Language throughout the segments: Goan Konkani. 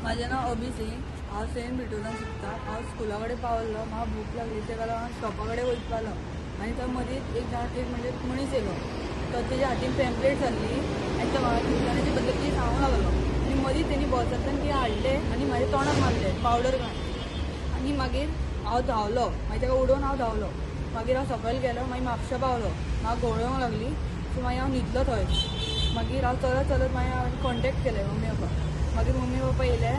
म्हाजें नांव अभी सिंग. हांव सेंट ब्रिटोसान शिकता. हांव स्कुला कडेन पावल्लो. म्हाका भूक लागली, तेका लागून हांव शॉपा कडेन वचपालो आनी थंय मदींच एक जाण, एक म्हणजे मनीस येयलो. तो तेज्या हातीन पॅम्पलेट जाल्ली आनी तो म्हाका क्रिश्चनाचे बद्दल कितें सांगूंक लागलो आनी मदीं तेणी बोल्सांतल्यान कितें हाडलें आनी म्हाज्या तोंडाक मारलें पावडर घालून. आनी मागीर हांव धांवलो. मागीर ताका उडोवन हांव धांवलो. मागीर हांव सकयल गेलो. मागीर म्हापशा पावलो. म्हाका घुंवळ येवंक लागली, सो मागीर हांव न्हिदलो थंय. मागीर हांव चलत चलत मागीर हांवें कॉन्टेक्ट केलें मम्मी पप्पा. मागीर मम्मी पप्पा येयले.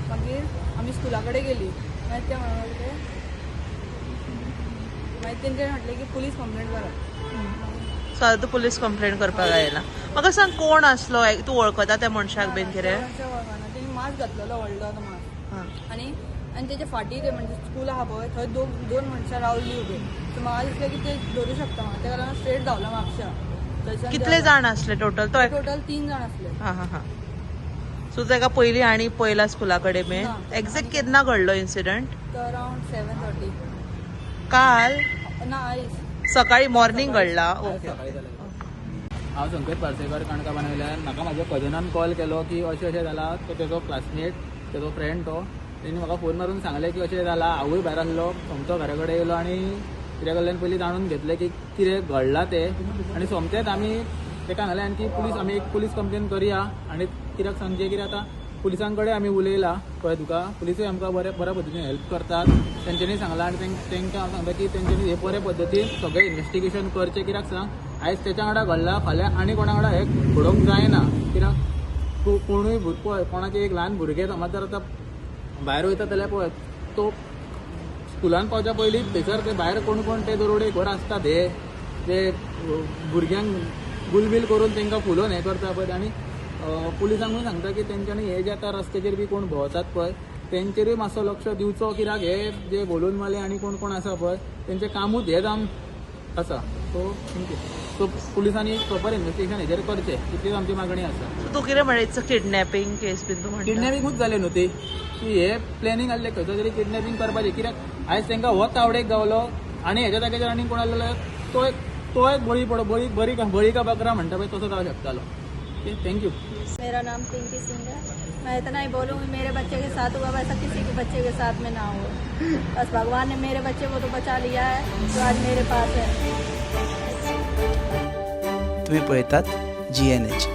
मागीर आमी स्कुला कडेन गेली. मागीर ते म्हणूंक लागले, मागीर तेंच्यानी म्हटलें की पुलीस कंप्लेंट करात. सो आतां तूं पुलीस कंप्लेन करपाक आयला. म्हाका सांग, कोण आसलो? तूं वळखता त्या मनशाक बीन कितें? वळखना. तेणी मास्क घातलेलो, व्हडलो तो मास्क. आं. आनी आनी तेच्या फाटीं ते म्हणजे स्कूल आहा पळय, थंय दोन दोन मनशां रावल्ली उबी. सो म्हाका दिसलें की ते धरूं शकता म्हाका. तेका लागून स्ट्रेट धांवलो म्हापशा थंयच्यान. कितले जाण आसले टोटल तो? टोटल तीन जाण आसले. हा हा हा सो ताका पयलीं आनी पयला स्कुला कडेन बीन? ना. एग्जॅक्ट केन्ना घडलो इन्सिडंट? तो अरावंड 7:30. काल? ना, आयज. सकाळी, मॉर्निंग घडला? ओके. सकाळी जालें. हांव संकेत पार्सेकर, काणका बाणावल्यान. म्हाका म्हाज्या कजनान कॉल केलो की अशें अशें जालां. तो तेजो क्लासमेट, तेजो फ्रेंड तो. तेणी म्हाका फोन मारून सांगलें की अशें जालां. हांवूय भायर आसलो. सोमतो घरा कडेन येयलो आनी कित्या कडल्यान पयलीं जाणून घेतलें की कितें घडलां तें. आनी सोमतेंच आमी तेका सांगलें आनी की पुलीस, आमी एक पुलीस कंप्लेन करया. आनी कित्याक सांगचें, कित्याक आतां पुलिसां कडेन आमी उलयलां, कळ्ळें तुका? पुलिसूय आमकां बरे बऱ्या पद्दतीन हेल्प करतात. तेंच्यांनी सांगलां आनी तेंकां हांव सांगता की तेंच्यांनी हे बरे पद्दतीन सगळें इन्वेस्टिगेशन करचें. कित्याक सांग, आयज तेच्या वांगडा घडलां, फाल्यां आनी कोणा वांगडा हें घडोवंक जायना. कित्याक कोणूय पळय, कोणाचें एक ल्हान भुरगें समज जर आतां भायर वयता जाल्यार पळय, तो स्कुलान पावच्या पयलीं थंयसर ते भायर कोण कोण ते दरोडेखोर आसतात, हे ते भुरग्यांक गुलबील करून तांकां फुलोवन हें करता पळय. आनी पुलिसांकूय सांगता की तेंच्यांनी हे जे आतां रस्त्याचेर बी कोण भोंवतात पळय, तेंचेरूय मातसो लक्ष दिवचो. कित्याक हे जे भोलूनवाले आनी कोण कोण आसा पळय, तेंचें कामूच हें जावन आसा. So thank you. सो पुलिसांनी प्रॉपर इन्वेस्टिगेशन हेजेर करचें, इतलीच आमची मागणी आसा. सो तूं कितें म्हणटा, it's a kidnapping केस बीन तूं म्हणटा? किडनॅपिंगूच जालें न्हू ती, की हे प्लॅनिंग आहलें खंयचो तरी किडनॅपिंग करपाचें. कित्याक आयज तांकां हो तावडेक गावलो आनी हेच्या जाग्याचेर आनी कोण आसलो जाल्यार तो एक बळी पड बळी बरी बळी का बकरा म्हणटा पळय, तसो जावंक शकतालो. Okay, thank you. मेरा नाम पिंकी सिंह है. मैं इतना ही बोलूँगी, मेरे बच्चे के साथ हुआ वैसा किसी के बच्चे के साथ में ना हो. बस भगवान ने मेरे बच्चे को तो बचा लिया है, जो आज मेरे पास है. तुम्ही पळयतात जीएनएच.